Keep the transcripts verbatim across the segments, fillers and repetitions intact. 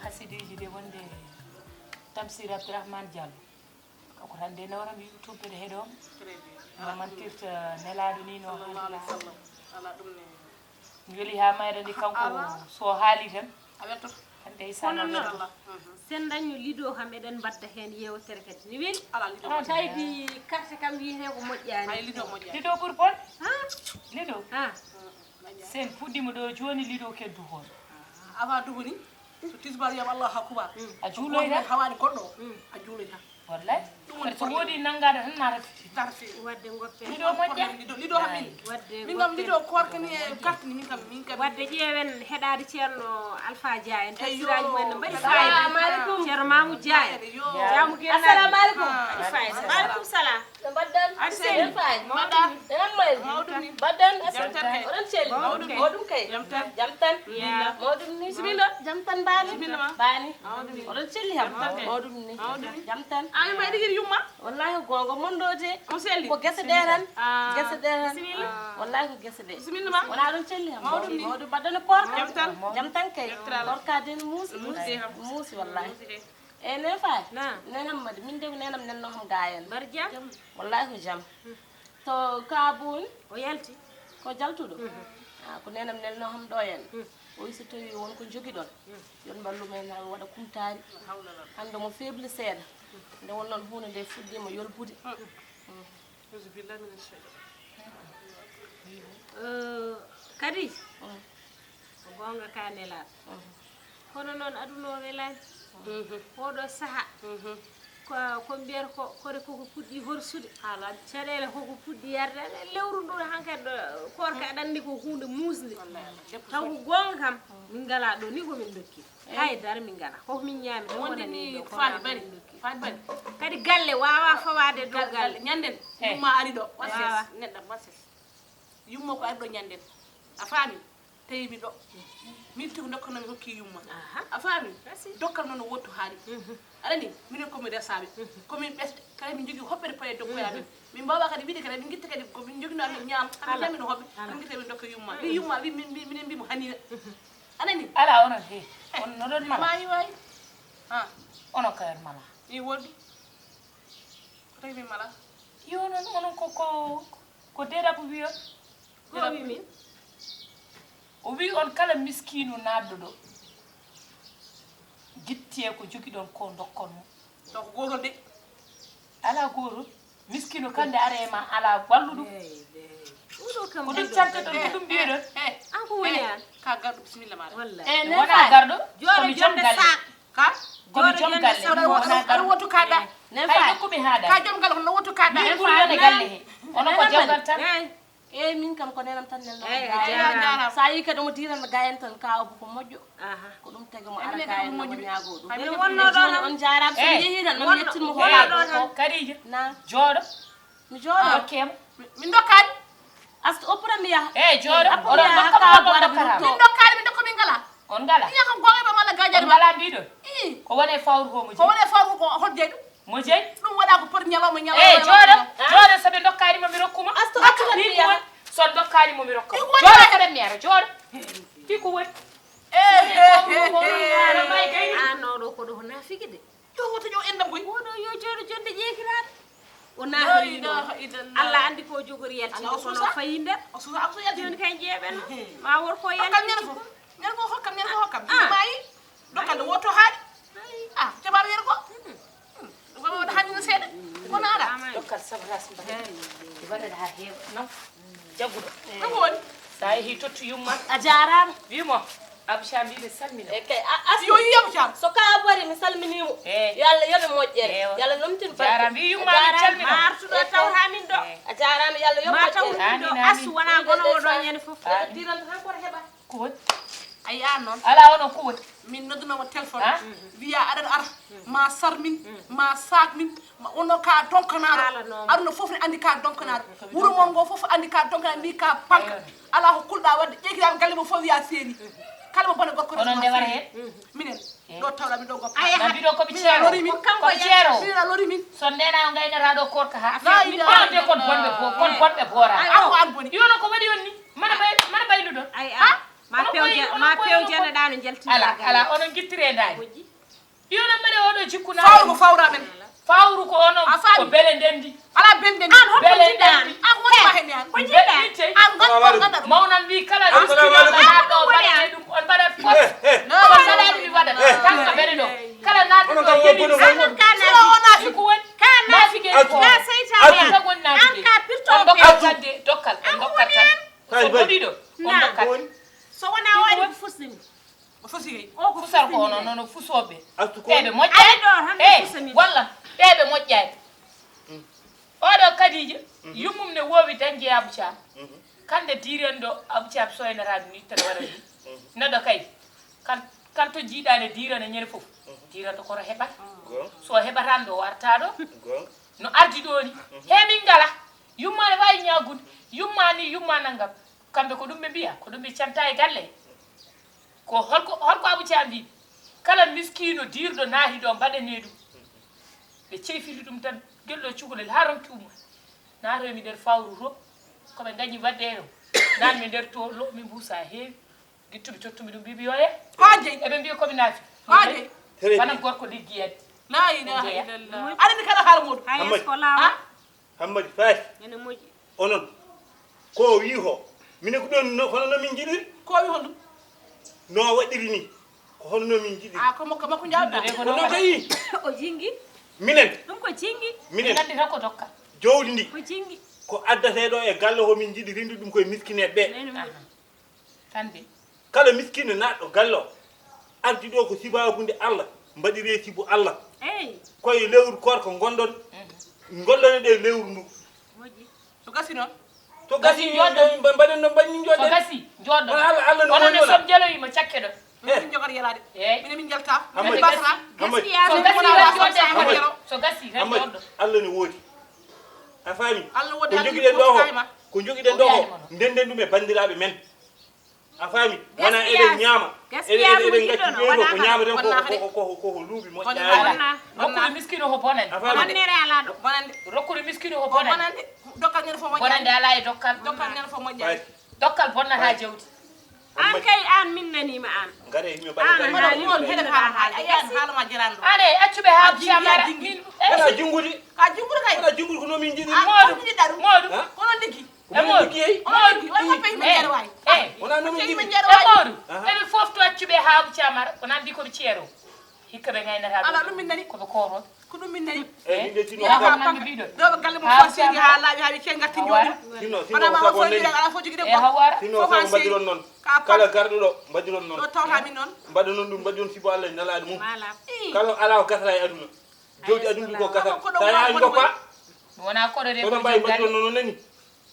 Hasidiiji de wonde Tamsir Abdourahmane Diallo. Kanko tan de nawram YouTube de heɗo. Très bien. No mantirta nelaaɗo ni no. Sallallahu alaihi wasallam. Ala ɗum ne. Mi weli ha mayra ni kanko so haali tan. A weltoto. Tan de isa. Kono noon, sen dañno lido kam eɗen mbadda heen yeewtere kadi. Ni weli? Ala lido. Tawi di carte kam wiyete ko moƴƴaani. Ay lido moƴƴaani. Lido ɓuri bon. Ha? Lido. Ha. Sen puɗɗiima ɗo jooni lido keddu hoon. Avant dubu ni. So tisbar yam Allahu akbar. A juuloyta? Hawaani goɗɗo. A juuloyta. Wallahi. Ɗum woni so woodi nanngaɗo tan nata fiti. Tarfi. Wadde ngoppe. Lido moƴƴa. Lido lido hamin. Wadde min kam lido korka ni e carte ni min kam min kam. Wadde ƴeewen heɗaade Ceerno Alpha Dia en tafsiraaji mumen no mbaɗi fayida. Assalamu alaikum. Ceerno Mamoudou Dia en. Jaamu gennaaɗo. Assalamu alaikum. Mbaɗi fayida. Wa alaikum salam. No mbaɗɗon? Aɗa selli? Mbaɗɗa? Mbaɗɗa? Mawɗum ni. Mbaɗɗon? Jam tan kay. Oɗon selli? Mawɗum kay. Mawɗum kay. Jam tan. Jam tan? Mawɗum ni. Bisimilla. Jam tan mbaali? Bisimilla ma. Mbaali? Mawɗum ni. Oɗon selli kam? Jam tan kay. Mawɗum ni. Mawɗum ni. Jam tan? Ay, mbaɗi gir yumma? Wallahi ko goonga, mon ɗo de. On selli? Ko gese ɗe tan. Ah. Gese ɗe tan. Bisimilla. Wallahi ko gese ɗe. Bisimilla ma. Wona ɗon selli kam? Mawɗum ni. Mawɗum mbaɗɗon e koorka? Jam tan. Jam tan kay. Jam tan. Koorka de no muusi. Muusi kam. Muusi wallahi. Muusi kay. E nen fay? Na. Nen Hammadi, min de ko nenam nenno kam gayen. Mbar jam? Wallahi ko jam. To Kabun? O yalti? Ko jaltuɗo? Ah, ko nenam nenno kam ɗo en. O wi so tawi won ko jogiɗon. Yon mballu men ha waɗa kumtaari. Hande mo faible seeɗa. Nde won noon huunde nde fuɗɗima yolbude. Auzubillahi mina shaytan. Eh, Kadija? Ko goonga ka nelaaɗo. Kono noon aduna o welaani. Oɗo saha. Ko, ko mbiyata ko, kore koko puɗɗi horsude. Caɗeele koko puɗɗi yarde. Lewru ndu hankadi ɗo, koorka aɗa anndi ko huunde muusnde. Taw ko goonga kam, min ngalaa ɗo ni ko min ndokki. Hay dara min ngalaa. Koko min ñaami tan wonani ɗo, ko Faati Bari. Faati Bari. Kadi galle waawa fawaade dow galle. Ñanden, yumma ari ɗo. Wases, neɗɗo wases. Yumma ko ari ɗo ñanden. A faami? Tawi mi ɗo. Min tigi dokkal no mi hokki yumma. A faami? Dokkal noon no wottu haali. Aɗa ni, minen ko mi resaaɓe. Ko min ɓesɗe. Kala min jogii hoɓɓere paye dokkoya min. Min mbaawa kadi wiide kadi min ngitta kadi ko min jogino amin ñaam. Amin ñaami no hoɓɓe. Min ngitta min dokka yumma. Wi yumma, wi min, min, minen mbi mo hanina. Anani? Ala onon he. On no ɗon mala. Maayi waay. Ha. Onon kay on mala. Ni woldi. Ko tawi min mala? Yo onon, onon ko, ko, ko deeɗa ko wiyo. Ko o wi min? O wi on kala miskiino naatɗo ɗo. Gittee ko jogiɗon ko ndokkon mo. Donc ko gootol de. Ala gootol. Miskiino kande are ma ala walluɗo. Ko ɗum cante ɗon, ko ɗum mbiyeɗon. An ko woni an? Ka garɗo, bisimilla maɗa. Wallahi. E wona garɗo, ko mi joom galle. Ka? Ko mi joom galle. Aɗa wottu kaɗa. Hay nokku mi haɗa. Ka joom galle, kono wottu kaɗa. Min ɓuri wone galle he. Onon ko joom galle tan. Eyi, min kam ko nenam tan nelno. Eyi, a jaaraama. Sa yi kadi omo diiran gayen tan ka obo ko moƴƴo. Aha. Ko ɗum tagi mo ara gayen mo ñaago ɗum. Min wonno ɗo tan. On jaaraama, so mi yehi tan, on yettin mo hoolaɗo tan. Kadija. Na. Jooɗo. Mi jooɗo. Dokke mo. Min dokkaani. Astu o ɓura mi yaha. Eyi, jooɗo. Oɗon dokka mo, oɗon dokka mo. Min dokkaani, min dokka min ngala. On ngala. Iya kam goonga ba mala gaajari. On ngala mbiɗon. Ii. Ko wone fawru ko mo jeyi. Ko wone fawru ko hol jeyi ɗum? Mo jeyi? Ɗum waɗa ko poti ñalawma, ñalawma. Eyi, jooɗo, jooɗo, so ɓe ndokkaani mo mi rokku ma. Astu, astu, ni ko woni. So ndokkaani mo mi rokka. Jooɗo, ko ɗen mi ara, jooɗo. Fi ko woni. Eh, eh, eh, eh. An oɗo ko ɗo ko naafiki de. Yo woto yo endam koy. Oɗo yo jooɗo jonde ƴeekiraaɗo. O naafiki ɗo. Allah anndi ko jogori yaltinde kono fayi nder. O suusa, o suusa yaltinde. Jooni kay jeeɓen. Ma worko yaltinde. Ñande ko hokkam, ñande ko hokkam. Maayi. Dokkal ɗo woto haali. Ah, jabar yer ko. Ɗum kam wata haali no seeɗa. Kono ala. Dokkal sabras mbaɗa. Mbaɗa ha heewa. Non. Jagguɗo. Ɗum ko woni. Sa yehi tottu yumma. A jaaraama. Wi mo. Abou Thiam mbi mi salmina. E kay, a, a, yo yi Abou Thiam. So ka Abou wari mi salmini mo. Eh. Yo Allah yoɓe moƴƴere. Ewa. Yo Allah nomtin balɗe. Jaaraama. Wi yumma mi salmina. Artuɗo taw ha min ɗo. Eh. A jaaraama, yo Allah yoɓ moƴƴere. Amin, amin. Asu wona gono o ɗo ñande fof. Yo Allah diranta tan koto heɓa. Ko woni? A yiya noon. Ala onon ko woni? Min noddunoo mo téléphone. Ah? Wiya aɗa ara. Ma sar min, ma saak min, ma wonno ka donkanaaɗo. Haalanoo mo. Aduna fof ne anndi ka donkanaaɗo. Wuro mon ngo fof anndi ka donkanaaɗo, mbi ka panka. Eyo. Ala ko kulɗa wadde, ƴeekiraaɓe galle mo fof wiya seeni. Kala mo bone gorko. Onon ndewata heen? Minen. Ɗo tawɗa min ɗo goppa. Aya, na mbiɗo ko mi ceero. Ko mi ceero. Minen a lori min. So nena o ngaynata ɗo korka ha. La ilaha illallah. Min ɓawde kon bonɓe bo-, kon bonɓe boora. Ay, aw an boni. Yono ko waɗi on ni? Mana bay-, mana bayluɗon. Ay, ay. Ha? Mana Pewje, ma pewje no ɗano jalti. Ala, ala, onon gittirendaani. Yo onon mbaɗe oɗo jikku na. Fawru ko fawra men. Fawru ko onon. A faami? Ko bele ndendi. Ala bele ndendi. An hol ko bele jiɗɗa ndendi. An ko woni ma hen an? Ko jiɗɗa? An gon ko gaɗa ɗum. Mawnan wi kala. Assalamu alaikum. Naatɗo mbaɗete ɗum, on mbaɗat fos. Eh, eh. No, on mbaɗani mi waɗat. Eh. Tan ko bele ɗo. Kala naatɗo ɗo yeli. An ka nafi. Ko woni? Ka nafi. Nafi ke ko. Ka seytaane. An ka woni nafi. An ka pirto. On dokkat tan de, dokkal, on dokkat tan. So woni ɗo, on dokkat. So wona waɗi ko fusini. O fusi kay. O ko fusal ko onon, noon o fusooɓe. Astu ko. Ɓeeɓe moƴƴaani. Ari ɗo tan ɓe fusani. Walla ɓeeɓe moƴƴaani. Oɗo Kadija, yummum ne woowi dañde Abou Thiam. Kande diiren ɗo Abou Thiam soynata ɗum ittata waɗa ɗum. Neɗɗo kay, kal-, kal to jiiɗaani diirana ñande fof. Diirata koto heɓata. Goonga. So heɓataani ɗo warta ɗo. Goonga. No ardi ɗo ni. He min ngala. Yumma ne waawi ñaagude. Yumma ni, yumma nanngam. Kamɓe ko ɗum ɓe mbiya, ko ɗum ɓe canta e galle. Ko holko, holko Abou Thiam mbi? Kala miskiino diirɗo naati ɗo mbaɗanee ɗum. Ɓe ceyfiti ɗum tan, gelɗo cukalel haa ronki umma. Naatoymi nder fawru to, ko ɓe ngañi waɗde e ɗo. Naatmi nder to, lo'mi mbuusa heewi. Gittumi tottumi ɗum, mbiimi yo e. Ko jeyi. Eɓe mbiya ko mi naati. Ko jeyi. Wona gorko liggi yadde. La ilaha illallah. Aɗa andi kala haala muɗum. Hammadi. Hammadi Faati. Ene moƴƴi. Onon, ko o wi ko, minen ko ɗon no, kono no min njiɗiri. Ko o wi honɗum? No o waɗiri ni, ko hono no min njiɗiri. Ah, ko makko, makko njaawɗa. Ko non tawi. O jingi. Minen. Ɗum ko jingi. Minen. Nganndi tan ko dokka. Jowdi ndi. Ko jingi. Ko addatee ɗo e galle ko min njiɗi renndi ɗum koye miskineeɓe ɓe. Nani mo. Tan de. Kala miskiino naatɗo galle o, ardi ɗo ko sibaabu nde Allah, mbaɗiree sibu Allah. Eey. Koye lewru koorka ngonɗon, ngollane ɗe lewru ndu. Moƴƴi. So gasi noon? So gasi, gasi, jooɗɗon. Mba-, mbaɗen no mbaɗni jooɗɗen. So gasi, jooɗɗon. Kono Allah, Allah no woodi wona. Onon e som jeloyi mo cakke ɗo. Minen min jogata yelaade. Eey. Minen min jalta. Minen basra. Hammadi. Gaskiya. So gasi, ren jooɗɗon. Hammadi. So gasi, ren jooɗɗon. Allah no woodi. A faami? Allah woodi. Ko jogiɗen ɗo ko, ko jogiɗen ɗo ko, ndenden ɗum e banndiraaɓe men. A faami? Wona eɗen ñaama. Eɗen, eɗen, eɗen ngacci ɓeydo ko ñaamaten ko, ko, ko, ko, ko luuɓi moƴƴaani. Wona. Rokkude miskiino ko bonande. A faami? Bonnere alaa ɗo. Bonande. Rokkude miskiino ko bonande. Bonande. Dokkal ñande fof moƴƴaani. Bonande alaa e dokkal. Dokkal ñande fof moƴƴaani. Dokkal bonnata jawdi. An kay, an min naniima an. Ngare yimɓe mbaɗa. An a haali ɗum, heɗen haala ma haali. An e accuɓe haa Abou Thiam ara. Min, eh, wona jingude. Ka jingude kay. Wona jingude ko no min njiɗi. Moodu, Moodu. Ko non liggi. E Moodu. Onon liggi, onon liggi, onon fof min jeeɗa waay. Eh, wona no min njiɗi. Min jeeɗa waay. Moodu. Eɓe fof to accuɓe haa Abou Thiam ara, on anndi ko ɓe ceero. Hikka ɓe ngaynata ɗum. Ala ɗum min nani. Ko ɓe koorooɓe. Ko ɗum min nani. Eh, min de tino. Yaa ko nangi biɗo. Ɗo ɓe galle mo fof seedi haa laaɓi haa ɓe cee ngarti jooɗi. Tino, tino. Wona ma fof seedi ala fof jogiɗen ko. Fof haa seedi. Kala garɗo ɗo mbaɗiron noon. Ɗo tawta min noon. Mbaɗa noon ɗum, mbaɗiron sibo Allah e nalaaɗo mum. Kala ala ko gasata e aduna. Jawdi aduna ko gasa. Sa yaani goppa. Wona koɗo de. Kono mbawi mbaɗiron noon nani.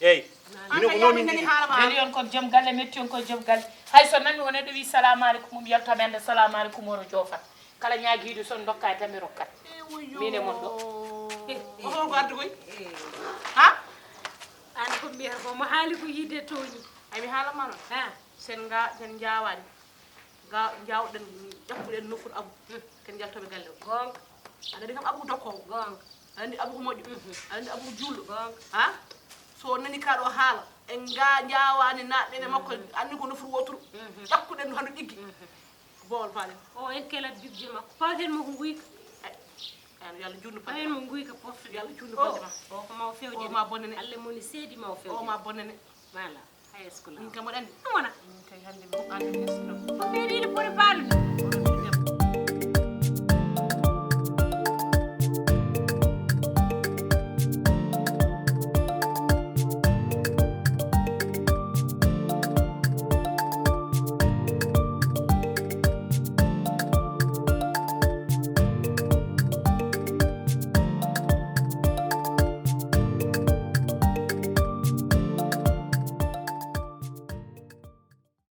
Eyi. Mino ko noon min njiɗi. Weli on kon joom galle, metti on kon joom galle. Hay so nanmi ko neɗɗo wi salamu aleykum, mi yalta mi annda salamu aleykum, oto joofa. Kala ñaagiiɗo so on ndokka e tan mi rokkat. Min e mon ɗo. Oto ko addu koy. Ha? An ko mbiyata ko mo haali ko yidde tooñi. Ay mi haala ma noon. Ha? Sen nga, sen njaawaani. Ga, njawɗen, ƴakkuɗen nofuru Abu. Ken njaltoɓe galle o. Goonga. Aɗa andi kam Abu ko dokkoowo. Goonga. Aɗa andi Abu ko moƴƴo. Aɗa andi Abu ko juulɗo. Goonga. Ha? So nani ka ɗo haala, en nga njaawaani naatɗen e makko, anndi ko nofuru wooturu. Ƴakkuɗen no hano ɗiggi. Ko boowal faalen. O en kelat bibje makko. Pawten mo ko nguyka. Ay, yo Allah juutnu balɗe ma. Pawten mo nguyka poftuɗen. Yo Allah juutnu balɗe ma. O ko maw fewje. O ma bonnane. Allah moni seedi maw fewje. O ma bonnane. Voilà. Hay est-ce que la? Min kam mboɗo anndi. Ɗum wona? Min kay hannde mi anndi mi sino. Ko ɓeydiiɗo poti baalude.